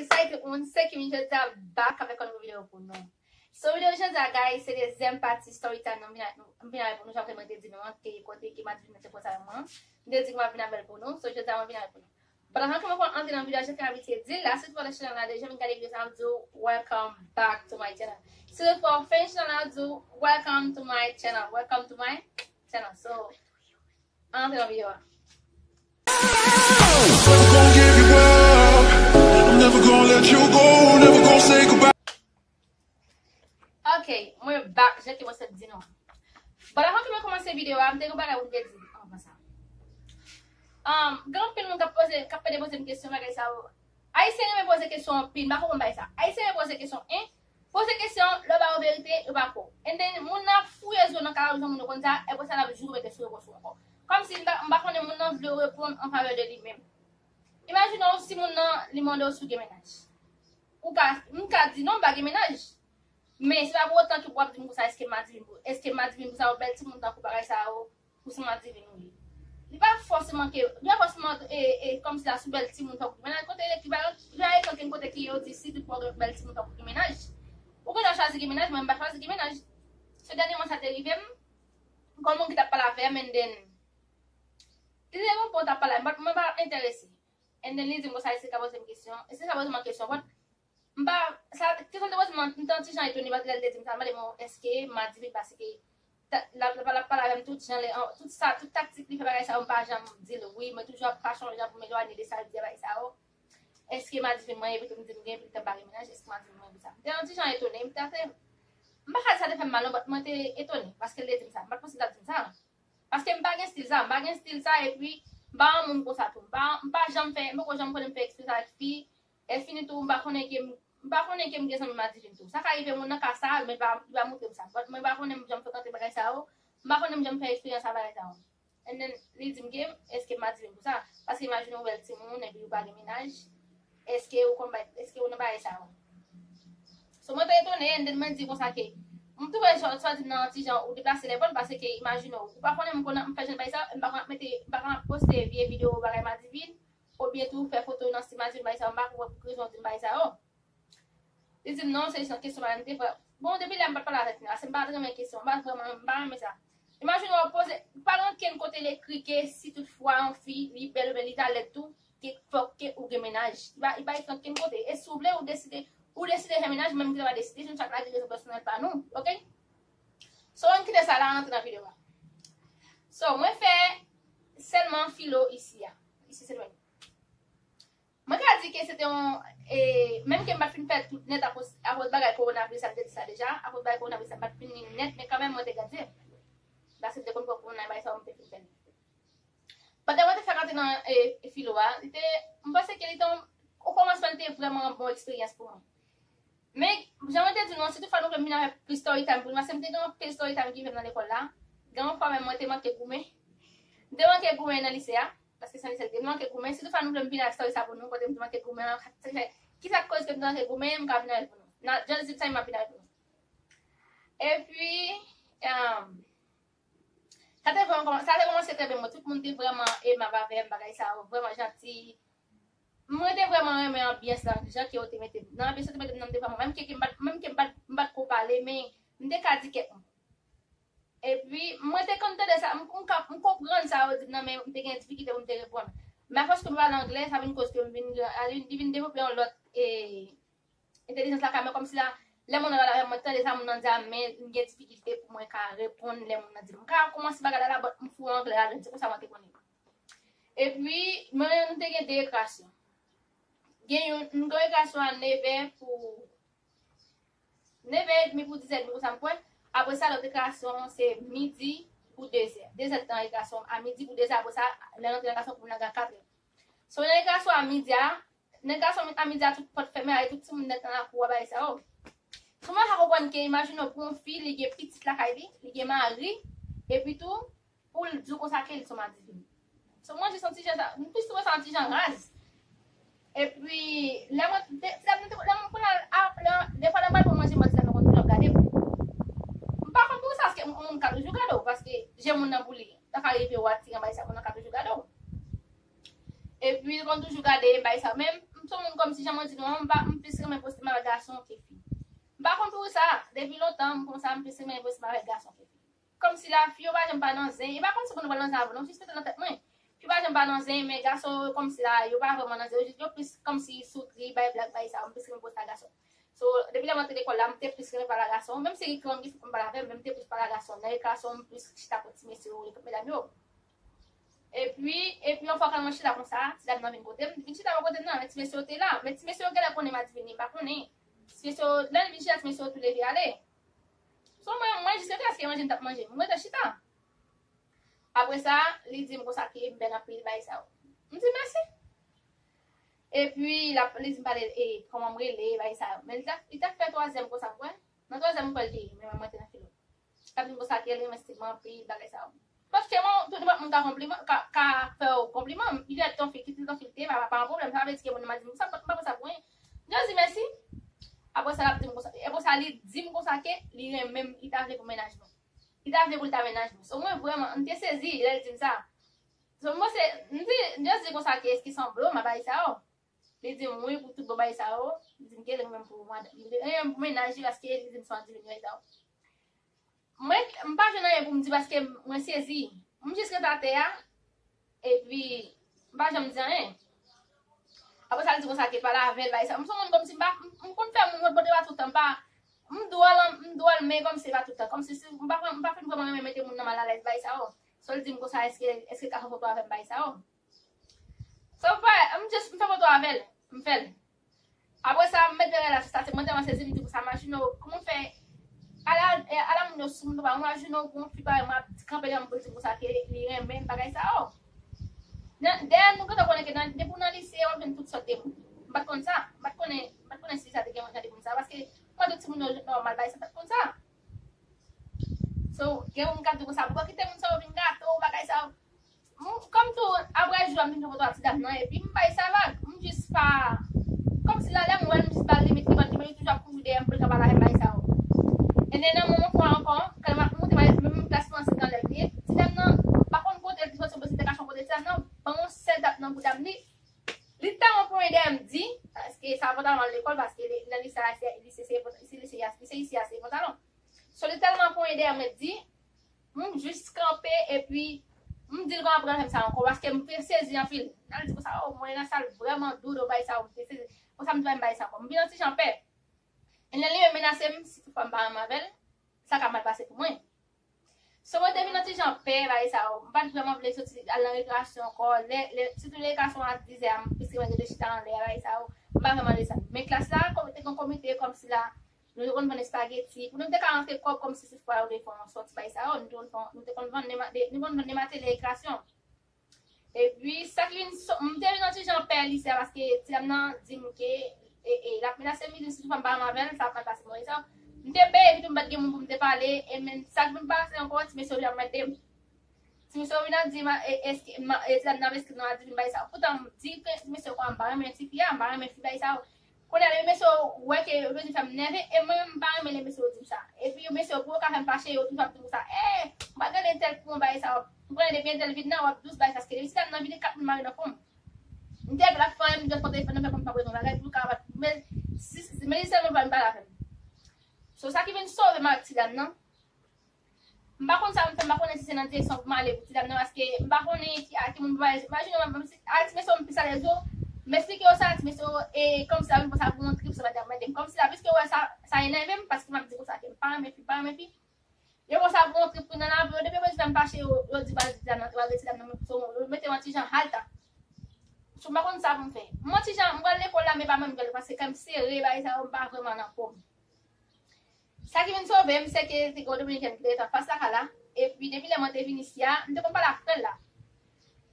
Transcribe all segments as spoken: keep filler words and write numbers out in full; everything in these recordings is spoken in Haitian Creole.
Salut tout moun, se Kimi, jodi a back avèk yon nouvo videyo pou nou. So videyo jodi a, guys, se dezyèm pati story time nan m vin avèk nou, m vin avèk pou nou, jan mwen te di nou an, ke kote ke Madivin te poze mwen. M te di ke m ap vin avè l pou nou. So jodi a mwen vin avè l pou nou. But avan ke mwen antre nan videyo a, jan ke m abitye di l, la, si w pa nan chanèl la deja, vin gade videyo sa, m di w, welcome back to my channel. Si w pa fè chanèl la, di w, welcome to my channel. Welcome to my channel. So, antre nan videyo a. Never gonna give you up. I'm never gonna let you go. Never gonna say goodbye. Ok, mwen back, jan ke mwen sot di nou. Bon, avan ke mwen kòmanse videyo a, m te gen bagay pou m te di anvan sa. Um, gen anpil moun k ap poze, k ap pede poze m kesyon bagay sa yo. Ayisyen renmen poze kesyon anpil, m pa konprann bagay sa. Ayisyen renmen poze kesyon, en? Poze kesyon, lè w ba yo verite, yo pa kwè w. And then, moun nan ap fouye zye w nan kalabous moun yo konn sa, apre sa, l ap joure mete sou repons ou ankò. Kòmsi m pa, m pa konnen moun nan vle w reponn an favè de li menm. Imajine w si moun nan, li mande w si w gen mennaj. Ou ka, m ka di non, m pa gen mennaj. Men se pa pou otan ke w ap di m konsa, èske m Madivin pou, èske m Madivin pou sa, yon bèl timoun tankou bagay sa yo, ou se Madivin ou ye. Li pa fòseman ke, li pa fòseman, e, e, kòmsi la sou bèl timoun fòk ou gen mennaj. Kote ki pa, li pa etan ke kote ki yo di si tout moun gen bèl timoun fòk ou gen mennaj. Ou gen dwa chwazi gen mennaj, mwen m pa chwazi gen mennaj. So dènyèman sa te rive m, gon moun ki t ap pale avè m, and then, li te gen yon pwen t ap pale avè m, but mwen pa enterese. And then li di m konsa, èske l ka poze m kesyon, èske l ka poze m kesyon, but m pa, sa, kesyon l te poze m, m te yon ti jan etone, paske lè l te di m sa, l mande m, èske Madivin, paske ta, l ap, l ap, l ap pale avè m tout jan, lè, tout sa, tout taktik li fè bagay sa yo, m pa janm di l wi, mwen toujou ap pa chonje jan pou m elwanye de sa, l di bagay sa yo. Èske Madivin mwen, epi tou m di m gen, epi l te pa gen mennaj, èske Madivin mwen, epi sa. M te yon ti jan etone, m te, m pa ka di sa te fè m mal, non, but mwen te etone, paske l te di m sa, m pa t panse l t ap di m sa. Paske m pa gen stil sa, m pa gen stil sa, epi m pa yon moun konsa tou. M pa, m pa janm fè, m poko janm konnen m fè eksperyans avèk fi, e fini tou, m pa konnen ke m, m pa konnen ke m gen zanmi Madivin tou. Sa ka rive moun nan ka sa, men li pa, li pa montre m sa. But mwen pa konnen m janm frekante bagay sa yo, m pa konnen m janm fè eksperyans a bagay sa yo. And then, li di m ke, èske Madivin pou sa? Paske imajine w bèl timoun, epi ou pa gen mennaj, èske ou konn bay, èske ou nan bagay sa yo? So, mwen te etone, and then mwen di konsa ke, m twouve sa, sa w di m nan yon ti jan ou deplase lèvòl, paske imajine w, ou pa konnen m konn, m fè jan bagay sa, m pa konn ap mete, m pa konn ap poste vye videyo bagay Madivin, oubyen tou fè foto nan stil Madivin bagay sa, m pa konprann pou ki rezon w di m bagay sa yo. Li di m non, se jis yon kesyon m te fè. Bon, depi lè m pa t pale avèk li, paske m pa t renmen kesyon, m pa t vrèman, m pa renmen sa. Imajine w ap poze, pa gen okenn kote l ekri ke si tout fwa yon fi, li bèl oubyen li ta lèd tou, ke fòk ke ou gen mennaj. Li pa, li pa ekri okenn kote. E si w vle, ou deside, ou deside fè mennaj, men m te pa deside, nou chak la gen rezon pèsonèl pa nou, ok? So, ann kite sa la, ann antre nan videyo a. So, mwen fè sèlman filo isi a. Isi se lwen. Mwen ka di ke se te yon, e, menm ke m pa t fin fè tout nèt akoz, akoz bagay kowonaviris, sa m te di sa deja, akoz bagay kowonaviris sa m pa t fin li nèt, men kanmenm mwen te gade. Paske m te konn pran kowona, bagay sa yo m te fin fè li. Pandan mwen te fèk antre nan, e, filo a, li te, m panse ke li te yon, okòmansman li te vrèman yon bon eksperyans pou mwen. Men, jan mwen te di nou an, si tout fwa nou vle m vin avèk plis story time pou nou, paske m te gen yon pil story time ki rive m nan lekòl la. Gen yon fwa menm mwen te manke goumen. M te manke goumen nan lise a, paske se nan lise l te, m manke goumen. Si tout fwa nou vle m vin avèk story sa pou nou, kote m te manke goumen an, sa fè, kisa k koz ke m te manke goumen, m ka vin avè l pou nou. Nan, just di m sa, m ap vin avè l pou nou. Epi, um, sa te vrèman kòman-, sa te kòmanse trè byen, mwen, tout moun te vrèman emab avè m, bagay sa yo, vrèman janti. Mwen te vrèman renmen anbyans lan, jan ke yo te mete m. Nan anbyans yo te mete m nan, m te vrèman, menm ke, ke m pa t, menm ke m pa t, m pa t ko pale, men m te ka di kèk mo. Epi, mwen te konn tande sa, m, m ka, m konprann sa yo di m nan, men m te gen difikilte pou m te reponn. Men akoz ke m pale anglè, sa vin koz ke m vin, li vin devlope yon lòt, e, entèlijans lakay mwen, kòmsi la, lè moun nan pale avè m, mwen tande sa moun nan di a, men m gen difikilte pou mwen ka reponn lè moun nan di m. M ka kòmanse bagay la la, but m foure anglè ladan, se konsa mwen te konnen. Epi, mwen, m te gen de rekreyasyon. Gen youn, m gen rekreyasyon a nevè pou, nevè edmi pou dizè edmi konsa m kwè. Apre sa, lòt rekreyasyon se midi pou dezè. Dezè tan rekreyasyon a midi pou dezè, apre sa, lè rantre nan rekreyasyon pou m nan katrè. So, nan rekreyasyon a midi a, nan rekreyasyon a midi a, tout pòt fèmen, ale tout timoun nèt nan lakou a, bagay sa yo. Kòman w ka konprann ke, imajine w, pou yon fi, li gen pitit lakay li, li gen mari, epi tou, pou l di w konsa ke li se yon madivin. So, mwen jis yon ti jan sa, m jis twouve sa yon ti jan raz. Epi, lè mwen, de, lè mwen, lè mwen pran al, a, lè, defwa lè mwen al pran manje, mwen di lè mwen konn toujou ap gade m. M pa konn poukisa, paske yon moun ka toujou gade w, paske je moun nan pou li. Sa ka rive w atire yon bagay sa, moun nan ka toujou gade w. Epi, li konn toujou gade m, bagay sa, men m Sou moun kòmsi jan mwen di nou an, m pa, m plis renmen poste m avèk gason ke fi. M pa konn poukisa, depi lontan, m konsa, m plis renmen poste m avèk gason ke fi. Kòmsi la, fi yo pa janm pa nan zen. E pa kòmsi pou nou pral nan zen avè nou, jis mete nan tèt mwen. Fi yo pa janm pa nan zen, men gason yo kòmsi la, yo pa vrèman nan zen. Yo jis, yo plis kòmsi sou tri, bay blag, bay sa, m plis renmen poste a gason. So, depi lè mwen te lekòl la, m te plis renmen pale a gason. Menm si Ricky Ron gen fi pou m pale avè l, men m te plis pale a gason. Nan rekreasyon, m plis chita kot ti mesye yo, kot medam yo. Epi, epi yon fwa kan mwen chita konsa, ti dam nan vin kote m, vin chita bò kote m nan, men ti mesye yo te la. Men ti mesye yo genlè konnen m adivine, m pa konnen. Ti mesye yo, lè l vin chita, ti mesye yo tou leve ale. So mwen, mwen jis rete paske manje m t ap manje. Mwen rete chita. Apre sa, li di m konsa ke m bèl anpil, bagay sa yo. M di mèsi. Epi, l ap, li di m pale, e, kòman m rele, bagay sa yo. Men li t ap, li t ap fè twazyèm konsa, m kwè. Nan twazyèm, m kwè l te ye, men mwen, mwen te nan filo. L ap di m konsa ke li renmen stil mwen anpil, bagay sa yo. Paske mwen, tout nenpòt moun ka konpliman, ka, ka fè w konpliman. Li fè ton fi, ki ton fi l te, pa, pa yon pwoblèm. Sa vle di ke moun nan pa di m sa, m pa, m pa pran sa pou anyen. Yo di mèsi. Apre sa, l ap di m konsa, apre sa, li di m konsa ke li renmen m, li ta vle pou mennaj nou. Li ta vle pou l ta mennaj nou. So, mwen vrèman, m te sezi lè l di m sa. So, mwen se, m di, m just di konsa ke eski se yon blo, m ap bay sa yo. Li di m wi pou tout bon bagay sa yo. Li di m ke li renmen m pou mad-, li renmen m pou mennaj li paske li di m se yon adivine bagay sa yo. Mwen, m pa jwenn anyen pou m di paske mwen sezi. M jis ret atè a, epi m pa janm di anyen. Apre sa, l di konsa ke pale avè l, bagay sa. M se yon moun kòmsi m pa, m, m konn fè moun mwen pote pa tout tan, m pa, m dwòl, m dwòl, men kòmsi se pa tout tan. Kòmsi si, m pa, m pa fin vrèman renmen mete moun nan malalèz, bagay sa yo. So, l di m konsa, èske, èske l ka fè foto avè m, bagay sa yo. So, m fè, m just, m fè foto avè l, m fè l. Apre sa, m met bagay la sou statut, mwen tèlman sezi, m di konsa, Majino, kòman w fè, ala, e, ala moun yo sou m, papa, Majino, pou yon fi parèy mwen ap kanpe devan m pou l di konsa ke li renmen m, bagay sa yo. Nan, dèyè nou gentan konnen ke nan, depi w nan lise, w ap jwenn tout sòt de moun. M pa t konn sa, m pa t konnen, m pa t konnen si sa te gen jan de moun sa, paske mwen tout timoun yo nòmal, bagay sa, m pa t konn sa. So, gen moun k ap di konsa, pou kite moun sa yo vin gate w, bagay sa yo. M, kòm tou, apre jou a, m vin fè foto ak ti dam nan, epi m bay sa vag. M jis pa, kòmsi la, lè m wè l, m jis ba l limit, li pa, li toujou ap kouri dèyè m pou l ka pale avè m, bagay sa yo. E nan yon moman fwa ankò, kan m ap monte, m ap, menm klas fransè nan lè l te ye, ti dam nan, pa konn kote l te soti, m panse l te kache yon kote, ti dam nan, ban yon sèl tap nan bouda m, li, li tèlman ponyen dèyè m di, paske sa pantalon al lekòl, paske li, nan lise a, se, lise, se, se lise a, lise isi a, se pantalon. So, li tèlman ponyen dèyè mwen di, m jis kanpe, epi m di l kòman pou l fè m sa ankò, paske m te sezi anpil. Nan l di konsa, o, mwen nan sal vrèman dou, dou bay sa, m te sezi. Konsa m di pa m bay sa ankò. M vin yon ti jan pè. E lè li menm menase m, si toutfwa m pa renmen avè l, sa ka mal pase pou mwen. So, mwen te vin yon ti jan pè, bagay sa yo. M pa t vrèman vle soti al nan rekreasyon ankò. Lè, lè, sitou lè rekreasyon a diz è a, m piske mwen rete chita anlè a, bagay sa yo. M pa vrèman vle sa. Men klas la, kòm te gen komite kòmsi la, nou te konn vann espageti. Pou nou te ka rantre kòb kòmsi si fwa yo te fè yon sòti, bagay sa yo. Nou te konn fè, nou te konn vann de ma-, de, nou konn vann de materyèl rekreasyon. Epi, sa ki vin so-, m te vin yon ti jan pè lise a, paske ti dam nan di m ke, e, e, l ap menase m, li di m si toutfwa m pa renmen avè l, sa ap mal pase pou mwen, sa. M te peye, epi tou m pa t gen moun pou m te pale, e men sa k vin pase ankò, ti mesye yo vin ap mande m. Ti mesye yo vin ap di m, e, èske, m, e, ti dam nan ap eskri nan adivin bagay sa. Poutan, m di ke ti mesye yo kwa m pa renmen tifi a, m pa renmen fi bagay sa yo. Kounye a, lè mesye yo wè ke yo bezwen fè m nève, e mwen menm m pa renmen lè mesye yo di m sa. Epi mesye yo, pou yo ka fè m fache, yo toujou ap di m konsa, e, m pral gade entèl pou yon bagay sa yo. M konnen depi entèl vin nan, w ap dous bagay, paske depi ti dam nan vini, kat moun mare nan fon m. M te vle ap fè anyen, m just pran telefòn nan, fè kòm m pa bezwen bagay, pou l ka, men, si, si, men li sèlman pa vin pale avè m. So, sa ki vin sove m avèk ti dam nan, m pa konn sa m fè, m pa konnen si se nan direksyon pou m ale pou ti dam nan, paske m pa konnen ki, a ki moun pou m ale. Imajine w, menm si, a, ti mesye yo m plis alèz yo, m esplike yo sa, ti mesye yo, e kòmsi la vin konsa pou yon trip, sa pa t ap mande m. Kòmsi la, piske yo wè sa, sa enève m, paske m ap di konsa ke m pa renmen fi, m pa renmen fi. Yo konsa pou yon trip pou nan lavi, yo depi yo bezwen fè m fache, yo, yo di pral di ti dam nan, yo pral di ti dam nan, men so, yo mete m yon ti jan halta. So, m pa konn sa pou m fè. M yon ti jan, m pral lekòl la, men pa mwen m pral, paske kè m sere, bagay sa yo, m pa vrèman nan fòm. Sa ki vin sove m, se ke te gen yon dominikèn ki te ret anfas lakay la. Epi, depi lè mwen te vin isi a, m te konn pale ak frè l la.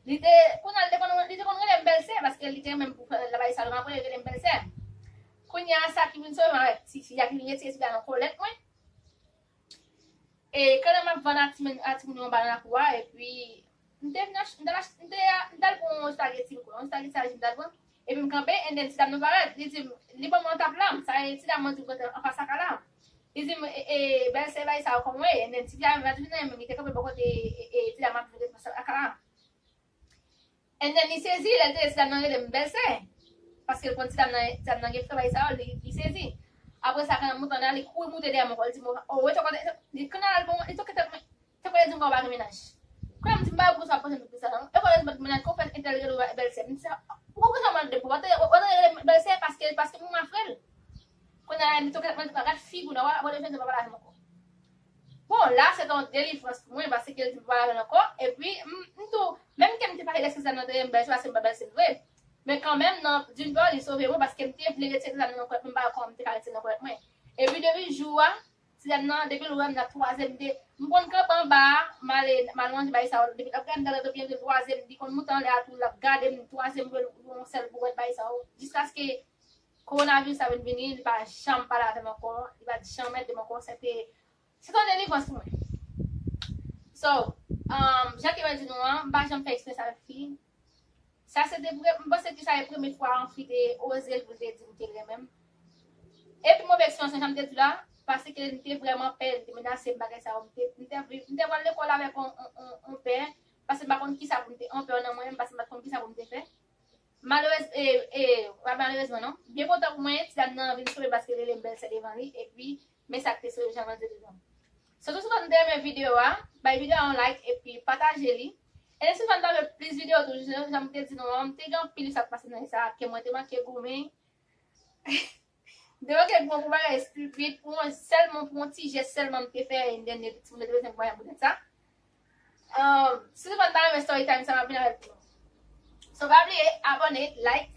Li te, kounye a, li te konn, li te konn rele m bèlsè, paske li te renmen m pou frè l la, bagay sa yo, m apre li rele m bèlsè. Kounye a, sa ki vin sove m avèk ti fi a ki vin retire ti fi a nan kòlèt mwen. E, kanmenm m ap vann a timoun, a timoun yo anba nan lakou a, epi, M te vin ach-, m t al ach-, m te, m t al pran yon espageti, m kwè, yon espageti salad m t al pran. Epi m kanpe, and then ti dam nan parèt, li di m, li ban m yon tap la, sa e ti dam mwen di m rete anfas lakay la. Li di m, e, e, bèlsè bagay sa yo kòman w ye, and then ti fi a menm pa t vin anyen, men li te kanpe bò kote, e, e, ti dam ap vin rete anfas lakay la. And then li sezi, lè l tande ti dam nan rele m bèlsè. Paske l konn ti dam nan, ti dam nan gen frè bagay sa yo, li, li sezi. Apre sa, kanmenm mouton nan, li kouri moute dèyè m ankò, li di m, o, wè, li kanal bon, li toke tèt mwen. Tankou li di m, "Bon, w pa gen mennaj." Kounye a m di, "M pa wè pou sa, pwochen pou sa, non." E kounye a li di, "Mennaj, kòman entèl rele w bèlsè?" M di, "Ou konn sa mwen depo, w ap rele m bèlsè paske, paske m mafre l." Kounye a li toke tèt mwen, gad figi w nan, w ap, w ap, w ap pale avè m ankò. Bon, la, se te yon delivrans pou mwen, paske l di m pa pale avè l ankò. Epi, m, m tou, menm ke m te pale lèske sa nan dèyè m bèlsè, paske m pa bèlsè l vre. Men kanmenm, nan, d'une part, li sove mwen, paske m te vle retire zam nan nan kòlèt mwen, m pa wè kòman m te ka retire nan kòlèt mwen. Epi depi jou a, ti dam nan, depi l wè m nan twazyèm de, m konn kanpe anba a, m ale, m al ranje bagay sa yo, depi l ap gade m nan, depi l twazyèm, li konn moute anlè a tou, l ap gade m, twazyèm, yon sèl bourèt bagay sa yo, jiskaske kowonaviris la vin vini, li pa janm pale avè m ankò, li pa t janm ede m ankò, se te, se te yon delivrans pou mwen. So, um, jan ke mwen di nou an, m pa janm fè eksperyans avèk fi. Sa se te pre-, m panse ke sa se premye fwa an fi te oze l pou l te di m ke l renmen m. Epi move eksperyans lan, jan m te di la, paske m te vrèman pè, m te menase m bagay sa yo, m te, m te, m te pral lekòl avèk yon, yon, yon, yon pè, paske m pa konn kisa pou m te, yon pè nan mwen menm, paske m pa t konn kisa pou m te fè. Malerez, e, e, pa malerezman non. Byen kontan pou mwen, ti dam nan vin sove m paske l rele m bèlsè devan li, epi men sa k te sove Jean Grande devan. So, tou sou nou te renmen videyo a, bay videyo a yon like epi pataje li. E si nou ta vle plis videyo tou, jan, jan m te di nou an, m te gen anpil sa k pase nan sa, ke mwen te manke goumen. M te manke goumen pou bagay estipid, pou mwen sèlman, pou yon ti jès sèlman m te fè, yon dènye ti moun te bezwen pou mwen pou tèt sa. Um, si nou pa t renmen story time sa, m ap vin avèl pou nou. So, pa bliye, abòne, like,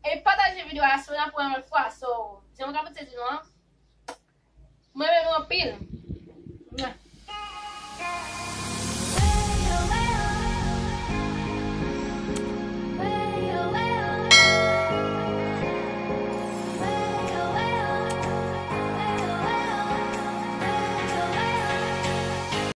e pataje videyo a si w nan pou yon lòt fwa. So, jan mwen kapab te di nou an, mwen renmen nou anpil.